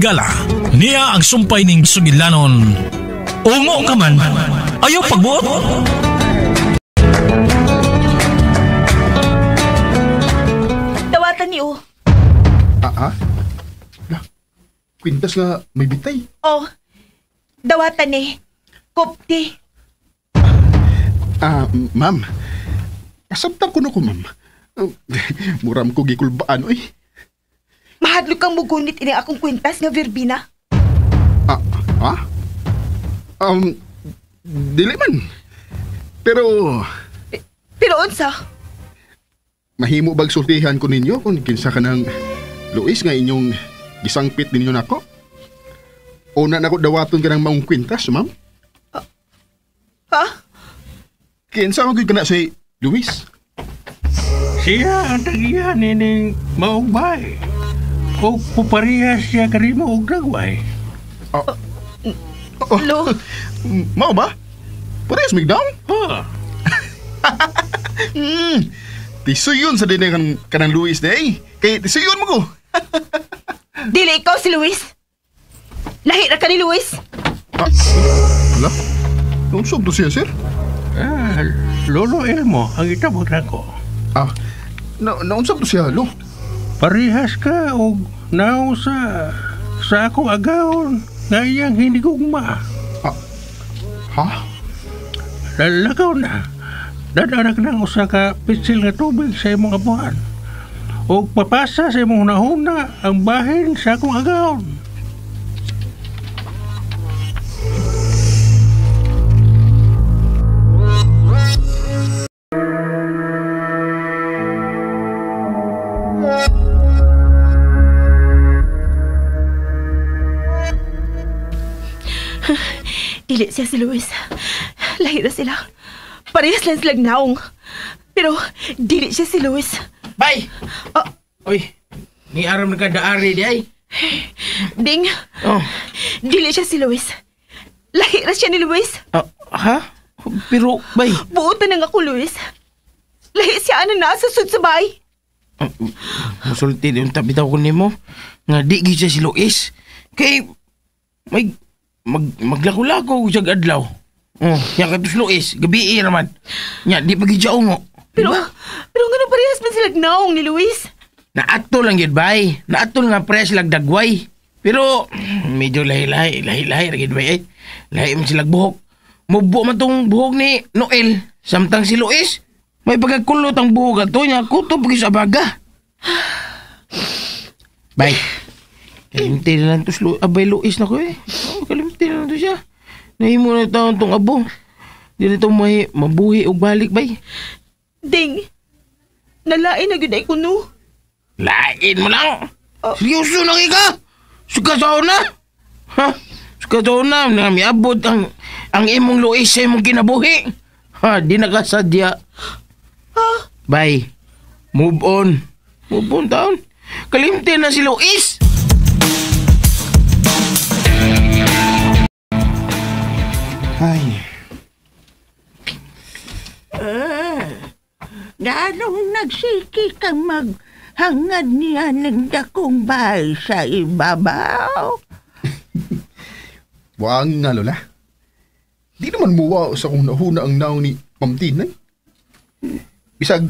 higala. Niya ang sumpay ning sugilanon. Ungo ka man, ayaw pagbuot. Dawatan niyo. Ah? Kwintas nga may bitay. Oh, dawatan ni. Kopti. Ah, ma'am. Pasabtang ko na ko, ma'am. Muram ko gikulbaan, oy. Mahadlok kang mugunit ini akong kwintas nga Verbina. Ah, ah? Dili man. Pero... Pero unsa? Mahimo bag sultihan ko ninyo kung kinsa ka ng Luis nga inyong gisangpit ninyo nako? Una nako dawaton ka ng maong kwintas, ma'am? Ha? Kinsa man gyud kana si Luis? Siya ang tagiya nining maong bay. O puparehas siya kanimo og dagway. Lo? Mao ba? Parehas migdaw? Ha? Tisuyon sa dinay kanang Luis day. Kay tisuyon mo ko. Dili ikaw si Luis. Lahi ra ka ni Luis. Ah, hala? Unsa to siya, sir? Ah, Lolo Elmo ang itabot nako. Ah, naunsa to siya, lo? Parehas ka og naong sa akong agawon nga iyang hinigugma. Ah, ha? Lalakaw na. Dadanak ng usa ka pitsil nga tubig sa imong abuhan. Og papasa sa imong hunahuna ang bahin sa akong agawon. Dili siya si Luis. Lahi na sila. Parehas lang silang naong. Pero dili siya si Luis. Bay! Oh. Uy, ni aram na kadaari di ay. Ding. Oh. Dili siya si Luis. Lahi na siya ni Luis. Ha? Pero, bay. Buotan na nga ko, Luis. Lahi siya ano na sa sud sa bay. Musulti din tabi daw ko nimo nga di gyud siya si Luis. Kay may maglako-lako siya adlaw. Oh, nya katos Luis, gabi naman. Nya di pa gyud siya ungo. Pero diba? Pero ngano parehas man sila naong ni Luis? Naadto lang gyud bay. Naadto nga parehas lag dagway. Pero medyo lahi-lahi, lahi-lahi ra gyud bay eh. Lahi man sila buhok. Mubo man tong buhok ni Noel samtang si Luis may pagkakulot ang buhok ato nya kutob gyud sa baga. Bay. Kalimti na lang to si abay Luis na ko eh. Oh, kalimti na lang to siya. Nahimo na taon tong abo. Di na itong may mabuhi og balik bay. Ding, nalain na gyud ay kuno. Lain mo lang. Oh. Seryoso na ka? Suka sa una? Ha? Suka sa una, na miabot ang imong Luis sa imong kinabuhi. Ha, di na kasadya. Ha? Bay, move on. Move on taon. Kalimti na si Luis. Ay. Ganong nagsiki kang maghangad niya ng dakong bahay sa ibabaw? Wang nga, Lola. Di naman muwa sa kung nahuna ang naong ni Ma'am Tinay. Bisag,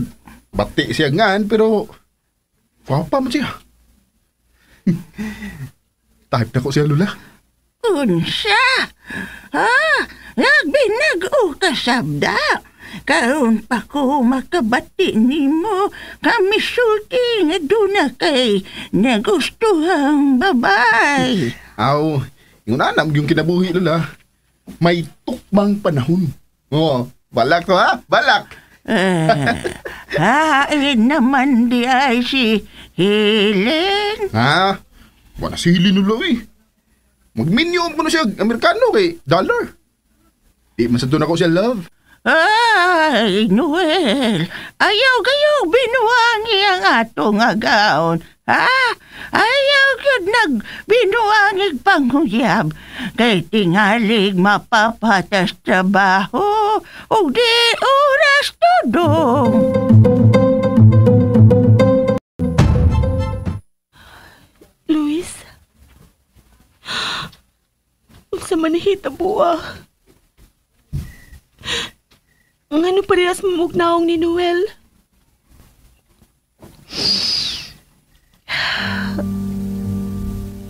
bati siya ngan, pero gwapa man siya. Type na ko siya, Lola. Unsa? Ha? Nagbinag-o ka sabda. Karon pa ko makabati nimo kami sulti nga duna kay nagustuhang babay. Aw, yung nanam yung kinabuhi, Lola. May tukmang panahon. Oo, balak to ha? Balak! Hain naman di ay si Helen. Ha? Wala si Helen ulo eh. Magminyo ko na siya Amerikano kay dollar. Di man sa doon ako siya love. Ay, Noel, ayaw kayo binuangi ang atong agaon. Ha? Ayaw gyud nagbinuangig panghuyab. Kay tingalig mapapatas trabaho ug di oras tudong. Luis? man nahitabo ah. Ngano parehas mamugnaong ni Noel?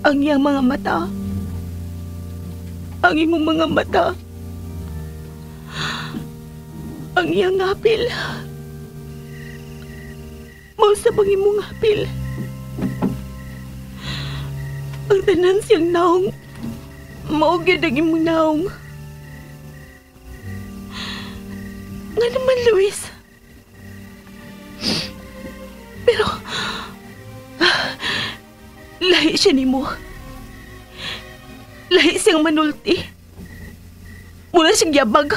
Ang iyang mga mata. Ang imong mga mata. Ang iyang ngapil. Mausap ang imong ngapil. Ang tanan siyang naong. Mao gyud ang imong naong. Nga naman, Luis. Pero lahi siya nimo. Lahi siyang manulti. Mula siyang yabag.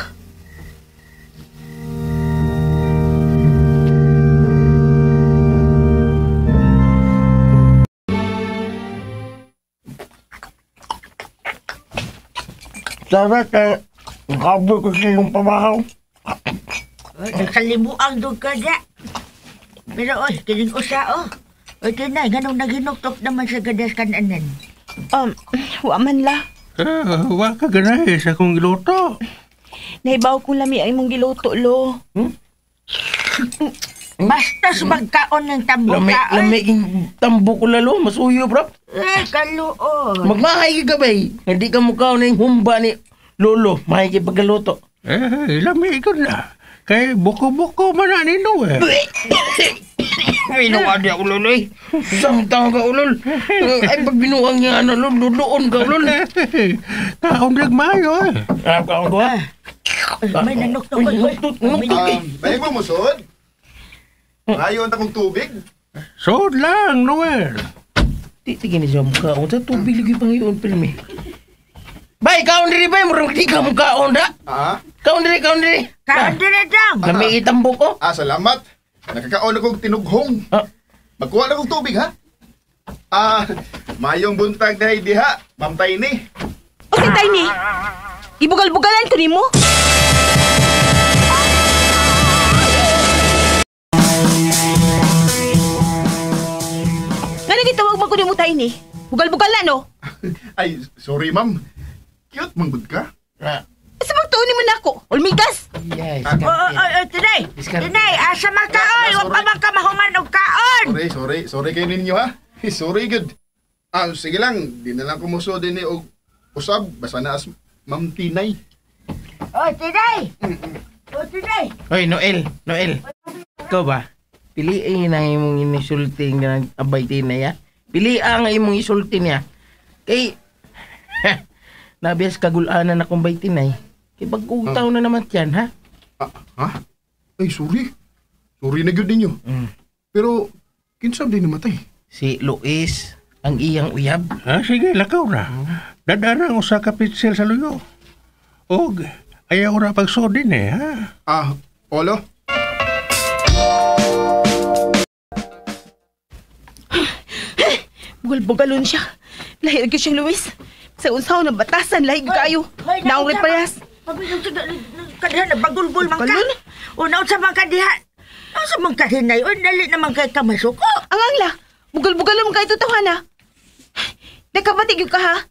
Sana kay gabi ko sa iyong pamahaw. Nakalimuang doon ka na. Pero oy, kining usa oh. Oy, Tinay, ganong naginuktok naman sa gadas kananan. Wa man la. Wa ka ganahe sa akong giluto. Nahibaw kong lami ang imong giluto, lo. Basta magkaon ng tambo ka. Lami king tambo ko lalo, masuyo, bro. Ay, kaluon. Magmahay ka bay. Hindi ka mukha na yung humba ni Lolo. Mahay kay pagkaluto. Lami ko na. Kay buko-buko man na ni Noel. Binuang niya ulol eh. Samtang ka ulol. Ay, pag binuang niya ano, lol, luluon ka ulol. Kaon nagmayo eh. Kaon ko ha. May nanuktok. Nanuktok eh. Bayo mo musod? Ayaw na kong tubig. Sod lang, Noel. Titigin niya mukha ko. Sa tubig lagi pang iyon, filmi. Bay, kaon diri bay. Murang di ka mukhaon da. Ah? Kaon diri, kaon diri. Kaon diri dang. Lami itambok ko. Ah, salamat. Nakakaon akong tinughong. Ah. Magkuha na kong tubig, ha? Ah, mayong buntag dahil diha. Ma'am Tiny. O si Tiny, ibugal-bugalan ko nimo. Nga nagitawag mo ko nimo, Tiny? Bugal-bugalan, no? Ay, sorry, ma'am. Cute, manggod ka. Ah. Sa magtuon ni mo na ako. Ulmigas! Yes. Oo, Tinay. Tinay, asa man ka, oy. Huwag pa man ka mahuman og kaon. Sorry. Sorry kayo ninyo, ha? Sorry, good. Ah, sige lang. Di na lang kumuso din eh og usab. Basta na as Ma'am Tinay. Oh, Tinay. Oh, Tinay. Oy, Noel. Noel. Ikaw ba? Piliin ang imong inisulti nga abay Tinay, ha? Pili ang imong isulti niya. Kay, nabiyas kagulanan akong bay Tinay. Kay pag-ugtaw na naman yan, ha? Ah, ha? Ay, sorry. Sorry na gyud ninyo. Mm. Pero, kinsab din namatay. Si Luis, ang iyang uyab. Ah, sige, lakaw na. Dadarang usa ka pitsil sa luyo. Og, ayaw na pagsodin eh, ha? Ah, Olo? Bugal-bugalon siya. Lahir gyud siyang Luis. Sa unsaw na batasan, lahig kayo. Naong rin parehas. Kadiha, nabagulgul man ka. O, naunsa man ka diha. Naunsa man ka hinay. O, dali naman kay kamasuko. Ang angla, bugal-bugalon man kayo totoo, ha? Nagkabatig yun ka, ha?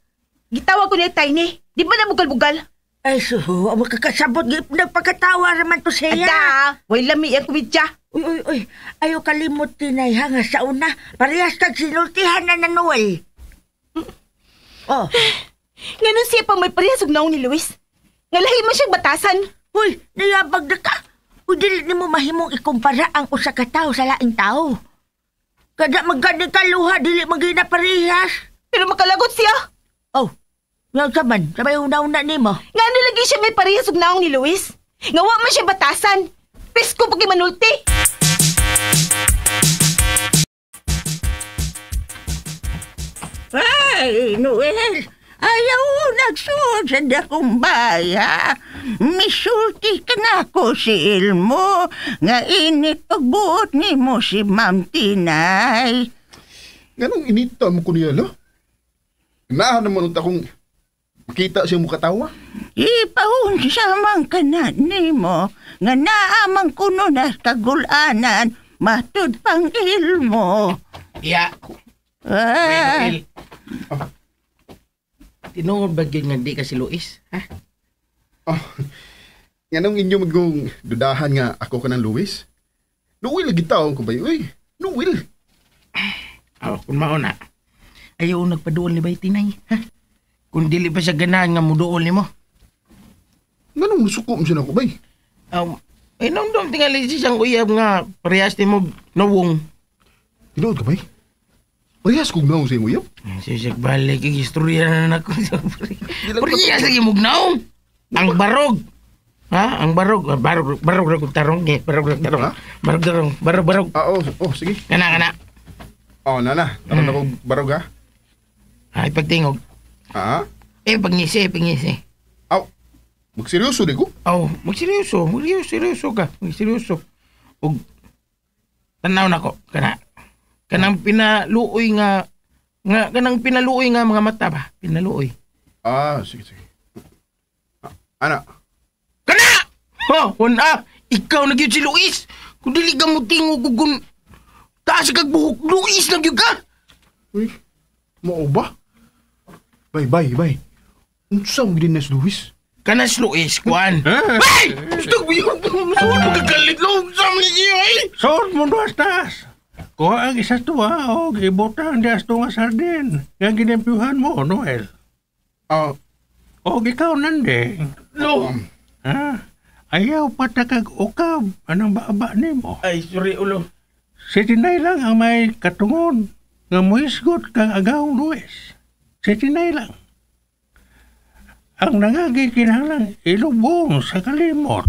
Gitawag ko niya, Tiny. Di ba na bugal-bugal? Ay, so, makakasabot. Nagpakatawa raman to siya. Ada, way lami ang kumidya. Uy, uy, uy. Ayaw kalimot, Tinay, ha? Nga sa una, parehas kag sinultihan na na Noel. Oh. Nganon siya pang may parehas og naong ni Luis. Nga lahi man siyang batasan. Uy, nayabag na ka. Uy, dili nimo mahimong ikumpara ang usa ka tawo sa laing tao. Kada magkani kaluha, dili magina parehas. Pero makalagot siya. Oh, nga sa man, sabay una-una nimo. Nga ano lagi siya may parehas og naong ni Luis? Nga wa man siya batasan. Presko pag manulti. Ay, Noel, ayaw nagsuod sa dakong baya. Misulti ka na ko si Ilmo, nga init pagbuot ni mo si Ma'am Tinay. Ganong inita mo ko niya, lo? Naahan naman akong makita siya mukatawa. Ipaunsa man ka na nimo, nga naamang kuno na kagulanan, matud pang Ilmo. Ya. Ah. Noel. Tinuod ba gyud nga di ka si Luis? Ha? Oh, nganong inyo magong dudahan nga ako ka ng Luis? Noel lagi taon ko ba? Uy, Noel. Oh, kung mauna. Ayaw nagpaduol ni Bay Tinay, ha? Kung dili pa siya ganahan nga muduol nimo. Nganong musuko mo siya nako, bay? Inomdom tingali siyang uyab nga parehas nimo nawong. Tinuod ka, bay? Parehas kong naong sa imo, uyab? Sisig balik, istorya na nako. Parehas lagi mong naong. Ang barog. Ha? Ang barog. Barog, barog, barog, tarong. Barog, tarong. Barog, tarong. Barog, barog. Ah, oh, sige. Kana, kana. Oh, nana. Taron na kong barog, ha? Ay, pagtingog. Ha? Eh, pagngisi, pagngisi. Aw, magseryoso di ko? Oh, magseryoso. Magseryoso, seryoso ka. Magseryoso. Og, tanaw na ko. Kana. Kanang pinaluoy nga, kanang pinaluoy nga mga mata ba? Pinaluoy. Ah, sige, sige. Ana. Kana! Ha, wana. Ikaw na gyud si Luis. Kung dili ka mo tingog kung taas kag buhok, Luis na gyud ka. Uy, mao ba? Bay, bay, bay. Unsa mo gid na si Luis? Kana si Luis, kuan. Bay! Gusto ko yung suod mo kagalit lo. Unsa mo ni siya, eh? Suod mo duas taas. Kuha ang isa tuwa o ibutang di asto nga sardin. Nga ginimpyuhan mo, Noel. O ikaw nanding. No. Ha? Ayaw patakag ukab. Anong baaba nimo? Ay, sorry, ulo. Si Tinay lang ang may katungon nga muhisgot kang agawong Luis. Si Tinay lang. Ang nangagi kinahanglan ilubong sa kalimot.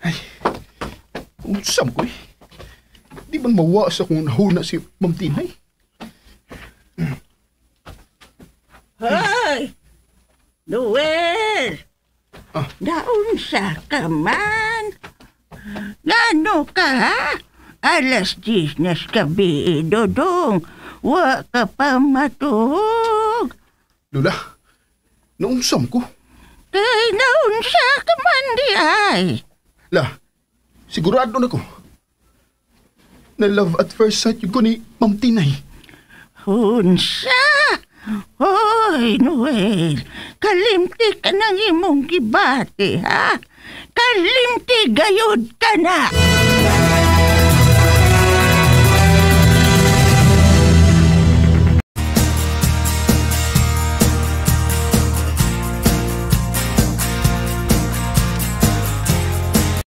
Ay, unsam ko eh. Di man mawa sa kung nahuna si Ma'am Tinay. Hoy! Noel! Ah. Naunsa ka man? Ngano ka, ha? 10:00 na sa gabi, Dodong. Wa ka pa matuog. Lula, naunsam ko. Kay naunsa ka man di ay. La, sigurado na ko. Na love at first sight yun ko ni Ma'am Tinay. Unsa? Hoy, Noel, kalimti ka ng imong gibati, ha? Kalimti gayod ka na!